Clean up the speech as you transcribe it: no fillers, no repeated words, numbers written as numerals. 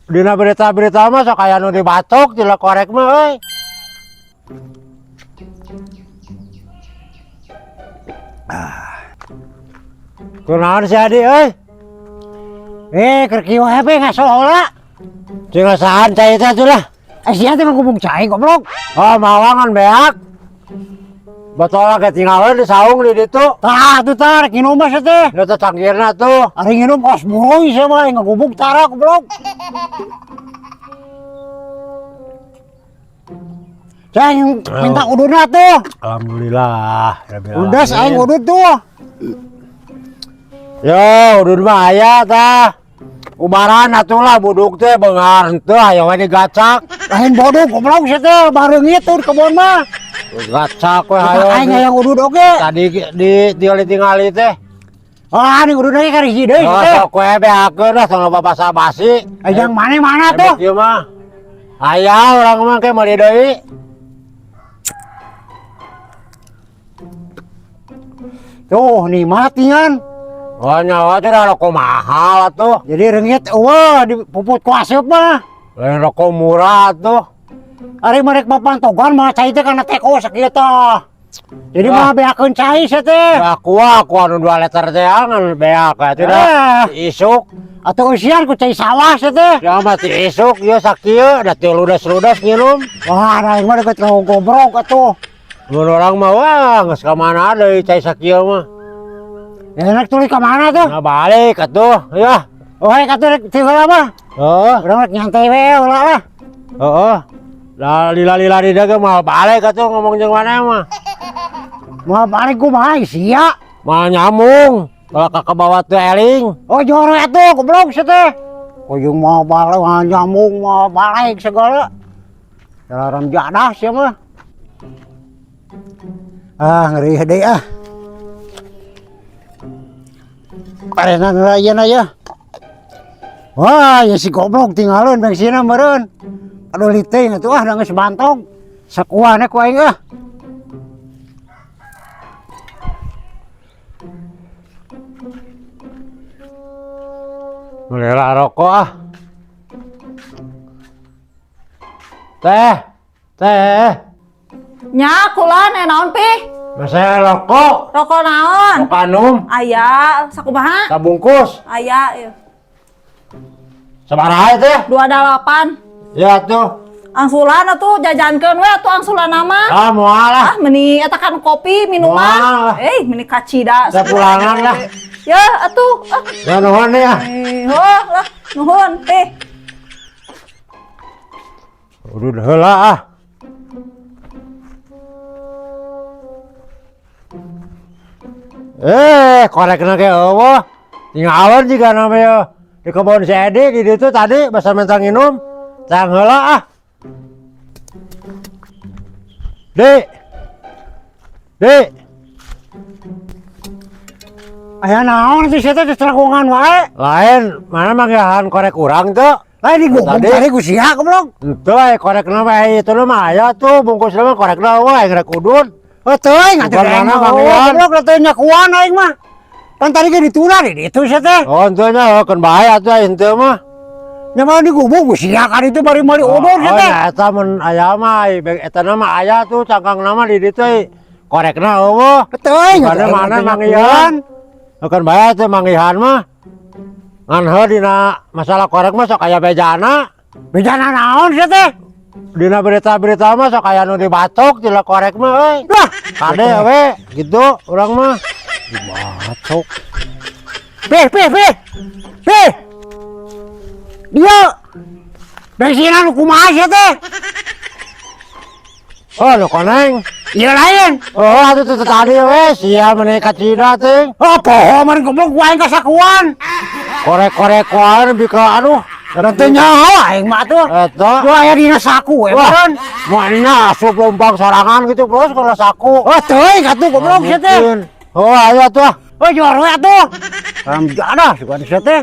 Dina berita-berita mah sok aya nu dibacok tina korek mah euy. Ah. Kunaon si Adi euy? Eh, keur kieu we ngaso heula. Cing ngasaan cai teh atuh lah. Eh, sia teh mah gubuk cai goblok. Oh, mawangan beak. Botol ge tinggalin di saung di ditu. Tah atuh tah rek nginum mah sia teh. Nu teh cangkirna tuh. Ari nginum kos buruy sia mah ngagubuk tara goblok. Cai minta ududna tuh. Alhamdulillah, rabbil Udas aing alamin. udud tuh. Yo, udud mah aya tah. Ubaran atuh lah buduk teh beunghar henteu aya we digacak. Lain bodoh goblok sia teh bareungit tuh di kebon mah. Gacak we hayo. Aing hayang udud oge. Tadi di tingali teh. Ah, ini udud lagi kari hiji deui Oh, teh. sok we beakeun lah tong loba basa-basi. Yang mana-mana tuh? Ieu mah. Aya urang mah ke meuli deui. Tuh, nikmat ngan. Oh, nyawa teh rokok mahal atuh. Jadi reungit eueuh dipuput ku aseup mah. Lain rokok murah atuh. Ari merek papantogan mah cai teh kana teko sakieu tah. Jadi mah beakeun cai sia teh. Aku aku anu 2 liter teh ngan beak atuh dah. Ah. Isuk. Atau eusian ku cai sawah sia teh. Ya mah ti isuk ieu sakieu da teu ludes-ludes nginum. Wah, da aing mah deket ka gobrok atuh. Mun urang mah wah geus ka mana deui cai sakieu mah. Ya rek tuluy ka mana tuh? Nah balik atuh, ya. Oh, rek atuh rek ti heula mah. Heeh. Urang rek nyantai we heula lah. Heeh. Lah lila-lila di dagang mah balik atuh ngomong jeung maneh mah. Moal balik kumaha sia? Moal nyambung. Kalau ka kebawa teu eling. Oh, jore atuh goblok sia teh. Kujung mau balik, mau nyambung, mau balik segala. Dalam jadah sia mah. Ah, ngeri deui ah. Karenan ayeuna ya. Wah, ya si goblok tinggalin bensinna meureun. Aduh liteuing atuh ah da geus bantog. Sakuana ku aing ah. Meulila rokok ah. Teh, teh. Nya kulan naon pi? Masa rokok? Rokok naon? Rokok anum. Aya, sakumaha? Sabungkus. Aya ieu. Sabaraha teh? 28. Ya tuh. Angsulan atuh jajankeun we atuh angsulan mah. Ah, moal lah. Ah, meni eta kan kopi minuman. Moal. Eh, meni kacida. Sapulangan lah. Ya atuh. Ah. Ya nuhun ya. Oh, lah, nuhun teh. Udah heula ah. Eh, korekna ge eueuh. Tinggalon jiga namanya di kebun si Edi di ditu tadi basa minta nginum. Tang heula ah. Dek. Dek. Aya naon sih sia teh ceragongan wae? Lain, mana manggihan korek urang tuh? Lain diguguk Tadi. tadi ku sia goblok. Henteu aya korekna mah itu mah aya tuh bungkusna mah korekna eueuh aing rek udud. Oh, teuing atuh Bukan aing mana mah manggihan. goblok teh nyakuan aing mah. Pan tadi ge dituna di ditu sia teh. Oh, henteu nya keun bae atuh aing henteu mah. Nya mah digubuk ku sia kan itu bari meuli udud sia Oh, teh. nya eta mun aya mah eta mah aya tuh cangkangna mah di ditu korekna eueuh. Teuing Bukan atuh aing mana teh manggihan. nyakuan. Keun bae atuh manggihan mah. Ngan heuh dina masalah korek mah sok aya bejana. Bejana naon sia teh? Dina berita-berita mah sok aya nu dibacok tina korek mah euy. Lah, kade we gitu urang mah. Dibacok. Pih, pih, pih. Pih. Dia bensinan kumaha sia teh? Oh, nu koneng. Ieu lain. Oh, atuh teh tadi we sia meuni ka Cina teh. Oh, poho meureun goblok ku aing kasakuan. Korek-korekan bika aduh. Da teu nyaho aing mah atuh. Eta. Gua aya dina saku we Wah, meureun. moalnya asup lompang sorangan gitu bos kalau saku. Oh, teuing atuh goblok sia teh. Mungkin. Oh, ayo atuh. Oh, juar we atuh. Ram jadah sugan sia teh.